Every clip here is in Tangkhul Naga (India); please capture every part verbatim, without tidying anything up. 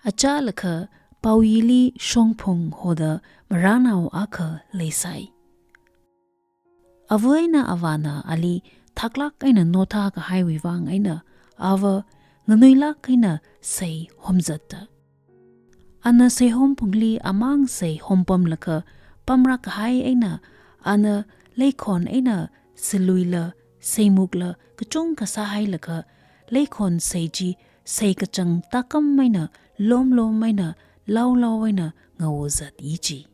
Achālakha Paoyili Shongphung hoda marānao akha leisai. Ava eina avāna ali thaklāk eina nothā kahaiwui vang eina ava nganuilāk eina sei homzatta. Ana seihomphungli amang sei hompamlakha pamrā kahai eina ana leikhon eina siluila seimukla kachungkha sāhailaga leikhon sei chi sei kachang tākam eina lomlom eina laolao eina ngaozat ichi.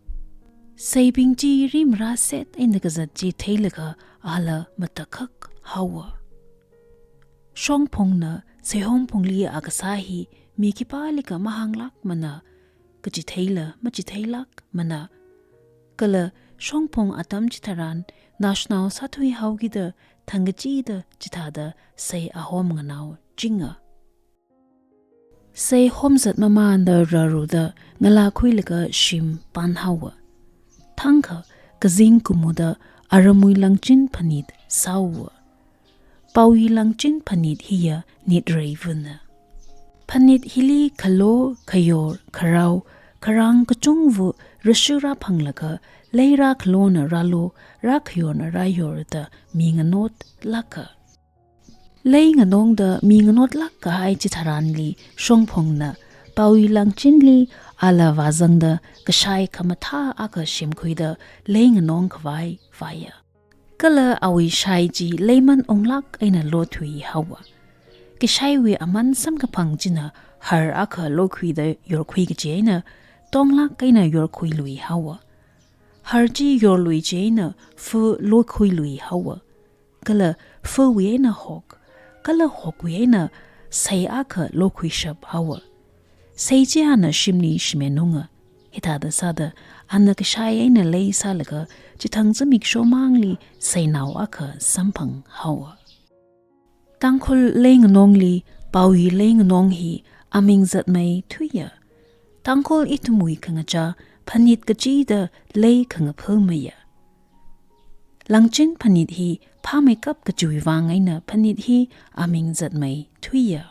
Seibing chi rimarā set eina kazat chi theilaga ala matakhak haowa. Shongphungna seihomphungli akasā hi mi khipālikha mahānglākmana, kachitheila machitheilākmana. Kala Shongphung atam chitharan naoshinao sāthui haokida thangkachida chithāda sei ahom nganao chinga. Sei homzat mamānda rāruda ngalākhuilaga shim pānhaowa. Thangkha kazing kumuda aramwui langchin phanit sāowa. Paoyi langchin phanit hiya nit reivana. Phanit hili khalo, khayor, kharao, kharang kachungva rāshu rāphanglaga lei rākhalona rālo, rākhayorna rāyorda mi nganotlāka. Lei nganongda mi nganotlāk kahai chitharanli Shongphungna Paoyi langchinli ala vāzangda kashai khamathā akha semkhuida lei nganong khavai vāya. Kala awui shai chi leiman unglāk eina lothui haowa. Kashaiwui aman samkaphang china har akha lokhuida yorkhui kaji eina tonglāk eina yorkhuilui haowa. Har chi yorlui chi eina fu lokhuilui haowa. Kala fuwui eina hok, kala hokwui eina sei akha lokhuishap haowa. Sei chi ana shimli shimenunga. Hithāda sāda ana kashai eina lei sālaga chithang zimiksho mangli seinao akha samphang haowa. Tangkhul lei nganongli Paoyi lei nganong hi aming zatmei thuiya. Tangkhul ithumwui khangachā phanit kachida lei khangapha maya. Langchin phanit hi phāmeikap kachiwui vang eina phanit hi aming zatmei thuiya.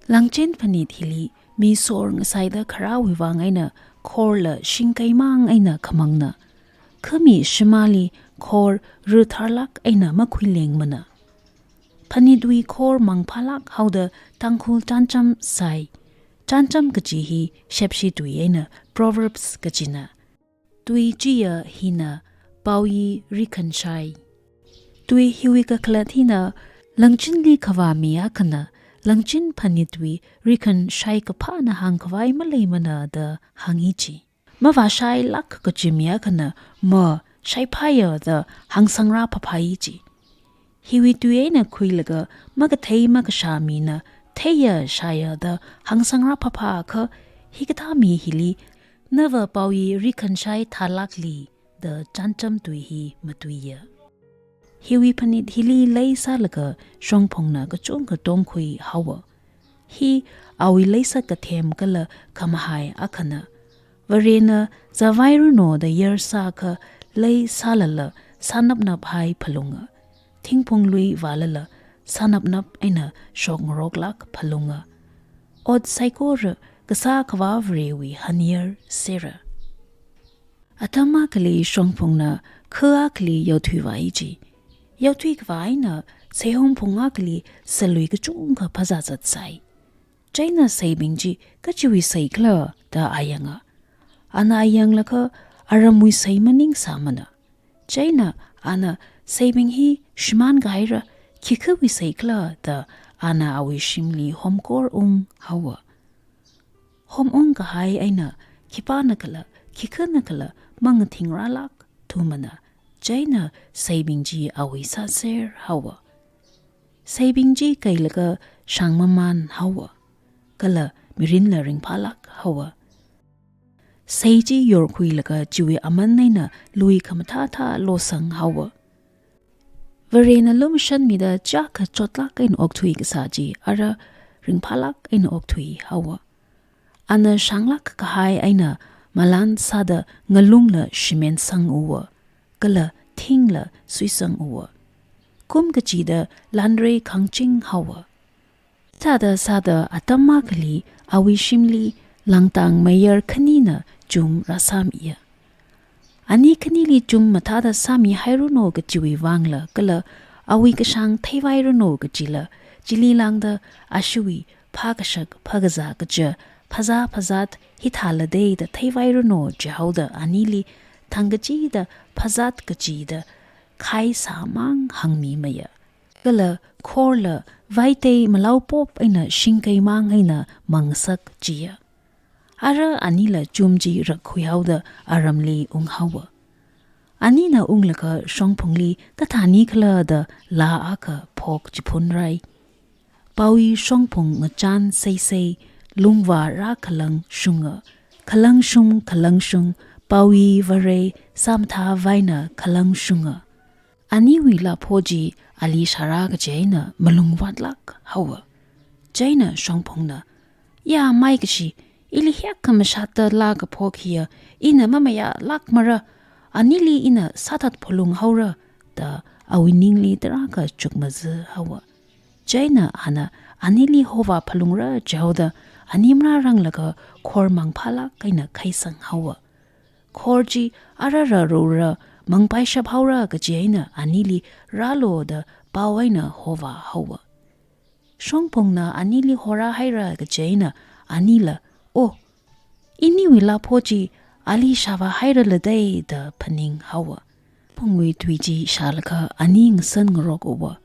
Langchin phanit hili mi sor ngasaida kharāwui vang eina khorla shingkei mang eina khamangna. Khami shimāli khor rutharlāk eina makhuilengmana. Phanitwui khor mangphālāk haoda Tangkhul chānjam sai. Chānjam kaji hi shepshi tui eina Proverbs kajina. Tui chiya hina Paoyi rikhanshai. Tui hiwui kakhalat hina langchinli khavā mi akhana langchin phanitwui rikhanshai kaphāna hāngkhavai maleimana da hāngi chi. Mavāshailāk kaji mi akhana mashaiphāya da hāngsangrā phāphai chi. Hiwui tui eina khuilaga makathei makashā mina theiya shāya da hāngsangrā phāphākha hikathā mi hili nava Paoyi rikhanshai thālākli da chānjam tui hi matuiya. Hiwui phanit hili lei sālaga Shongphungna kachungkha tongkhui haowa. Hi awui leisat kathem kala khamahai akhana. Varena zāvairuno da yarsākha lei sālala sānapnaphai phalunga. Thingphung lui vālala sānapnap eina shokngaroklāk phalunga. Ot saikora kasā Akhavā Varewui hanyar sera. Atam akhali Shongphungna kha akhali yaothuivai chi. Yaothuikhavai eina seihomphung akhali salui kachungkha phazā zatsai. Chieina seibing chi kachiwui seikhala da ayanga. Ana ayanglakha aramwui sei maningsāmana. Chieina ana seibing hi shimānkahaira, khikhawui seikhala da ana awui shimli homkor unghaowa. Hom ungkahai eina khipānakhala, khikhanakhala mangathingrālāk thumana. Chieina seibing chi awui sāser haowa. Seibing chi keilaga shāngmamān haowa. Kala mirinla ringphālāk haowa. Sei chi yorkhuilaga chiwui aman eina lui khamathāthā losang haowa. Varena lumashanmida chiyākha chotlāk eina okthui kasā chi ara ringphālāk eina okthui haowa. Ana shānglāk kahai eina malan sāda ngalungla shimensang uwa, kala thingla suisang uwa. Kum kachida lanrei khangching haowa. Thāda sāda atam akhali awui shimli Langtang mayar khanina chum rāsāmiya. Ani khanili chum mathāda sāmihairanu kajiwui vangla kala awui kashāng theivairanu kajila, chili lāngda ashiwui phākashak phākazā kaja, phazā phazat hithāla da theivairanu jihaoda anili thangkachida phazat kachida khai sāmang hāngmimaya. Kala khorla vaitei malaopop eina shingkei mang eina mangasak jiya. Ara anila chum chi rakkhuihaoda aramli unghaowa. Anina unglaga Shongphungli kathāni khala da laa akha phok chiphunrai. Pawi Shongphung ngachān seisei, lungvā rākhalang shunga, khalang shung, khalang shung, pawi vare sāmathā vaina khalang shunga. Aniwui laa pho chi ali shāra kaji eina malungvātlāk haowa. Chieina Shongphungna, "Ya maikashi, ili hiyākha mashatda laa kaphok hiya, ina mamayālākmara, anili ina sāthat phalung haora," da awui ningli tarākha chukmazi haowa. Chieina ana anili hovā phalungra jihaoda, ani marāranglaga khor mangphālāk eina khaisang haowa. Khor chi arara rora mangpaishap haora kaji eina anili rālu da pao eina hovā haowa. Shongphungna anili horāhaira kaji eina anila, "Oh, iniwui laa pho chi ali shāvāhairala da," da phaning haowa. Phungwui tui chi shālaga ani ngasan ngarokuwa.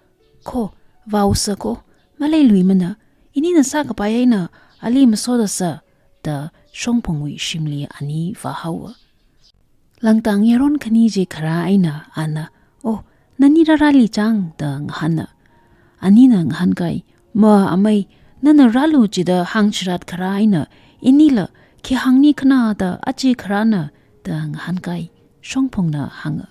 "Kho, vāusa kho, maleiluimana, inina sākapai eina ali masotasa," da Shongphungwui shimli ani vāhaowa. Langtang yaron khani chi kharā eina ana, "Oh, nani rārāli chang?" da ngahāna. Anina ngahānkai, "Ma amei, nana rālu jida hāngchirat kharā eina inila khi hāngni khana da achi kharāna," da ngahānkai. Shongphungna hānga,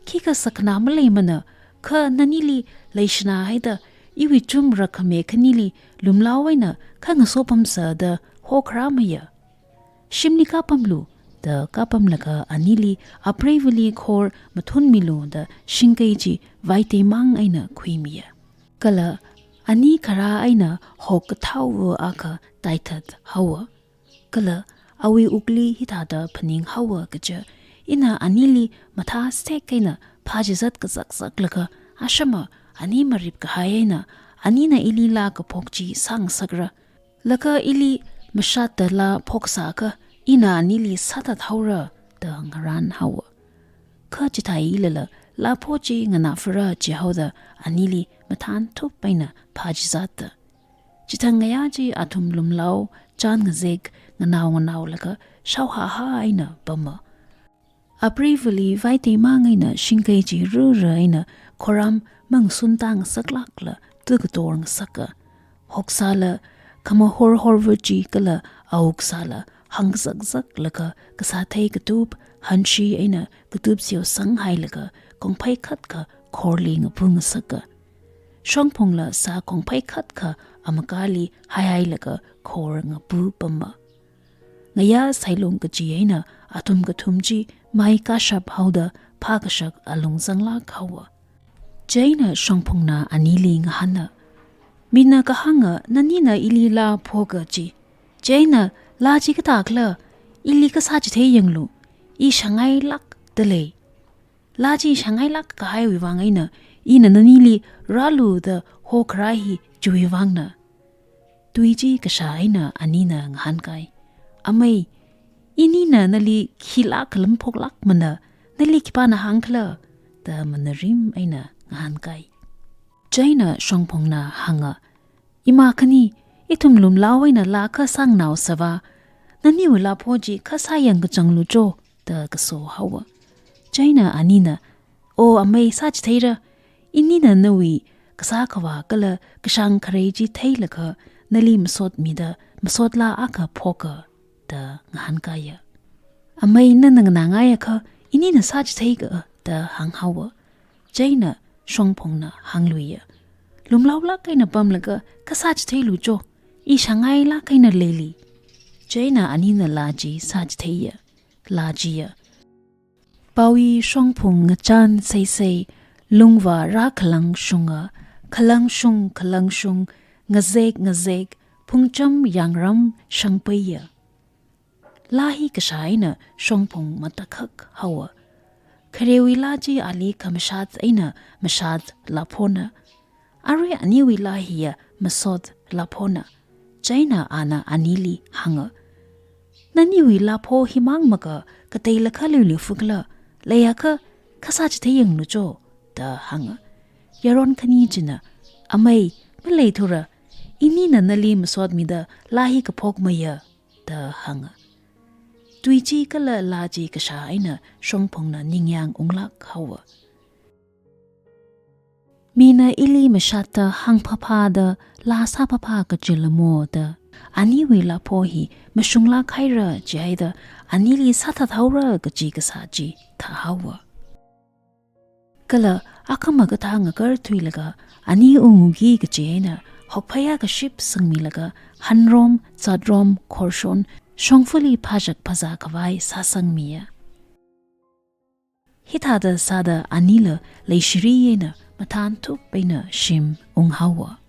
"Khikha sakhana maleimana, kha nanili leishināhaida iwui chum rakhame khanili lumlao eina kha ngasopamsa da hokharāmaya. Shimli kāpamlu," da kāpamlaga anili apreivali khor mathunmilu da shingkei chi vaiteimang eina khuimiya. Kala ani kharā eina hok kathao akha taithat haowa. Kala awui wukli hithāda phaning haowa kaja, "Ina anili mathā sek eina phāchizat kazakzaklaga, ashama ani marip kahai eina, anina ili laa kaphok chi sāngasakra. Laga ili mashatda laa phoksāakha, ina anili sāthat haora," da ngarān haowa. Kha chithālala, laa pho chi nganāfara jihaoda anili mathānthup eina phāchizata. Chithang ngayā chi athum lumlao, chān ngazek, nganao nganaolaga, shaohāhā eina pama. Apreivali vaiteimang eina shingkei chi rura eina khoram mangsun tāngasaklākla tukator ngasaka. Hoksāla khamahor horva chi kala awuksāla hāngzakzaklaga kasāthei katup hanshi eina katup seosang hailaga kongphei khatkha khorli ngapu ngasaka. Shongphungla sā kongphei khatkha amakali haihailaga khor ngapu pama. Ngayā sailung kaji eina athum kathum chi mai kāshap haoda phākashak alung zanglāk haowa. Chieina Shongphungna anili ngahāna, "Mina kahānga nanina ili laa phoka ji. Chieina laa chi kathākhala, ili kasā chithei yanglu, i shāngailākda lei. Laa chi shāngailāk kahaiwui vang eina, ina nanili rālu da hokharā hi chiwui vangna." Tui chi kashā eina anina ngahānkai, "Amei, inina nali khi laa khalam phoklākmana, nali khipāna hāngkhala?" da manarim eina ngahānkai. Chieina Shongphungna hānga, "Ima khani, ithum lumlao eina laa kha sānganao sāva, naniwui laa pho chi kha sāyang kachanglu cho," da kaso haowa. Chieina anina, "O amei, sāchitheira, inina nawui kasā khavā kala kashāng kharei chi theilaga nali masotmida masot laa akha phoka," da ngahānkaiya. "Amei, nana nganāngaiakha inina sāchitheika," da hānghaowa. Chieina Shongphungna hāngluiya, "Lumlaolāk eina pamlaga kha sāchitheilu cho, i shāngailāk eina leili." Chieina anina laa chi sāchitheiya. Laa chiya, "Pawi Shongphung ngachān seisei, lungvā rākhalang shunga, khalang shung, khalang shung, ngazek, ngazek, phungcham yangram shangpeiya." Laa hi kashā eina shongphung matakhak haowa. Kharewui laa chi ali khamashat eina mashat laaphona. Arui aniwui laa hiya masot laaphona. Chieina ana anili hānga, "Naniwui laapho himang maka kateilakha luiluifukla, leiakha khasā chithei yanglu cho," da hānga. Yaron khani china, "Amei, maleithura, inina nali masotmida laa hi kaphokmeiya," da hānga. Tui chi kala laa chi kashā eina shongphungna ningyāng unglāk haowa. Mina ili mashatta hāngphaphada laa sāphaphā kachila mo da, aniwui laapho hi mashunglāk haira chihaida anili sāthat haora kachi kasā chi thāhaowa. Kala akhama kathā ngakarthuilaga ani unguki kachi eina hokphayā kaship sangmilaga hanrom, zatrom, khorshon, shongfali phashak phazā khavai sāsangmiya. Hithāda sāda anila leishiri eina mathānthup eina shim unghaowa.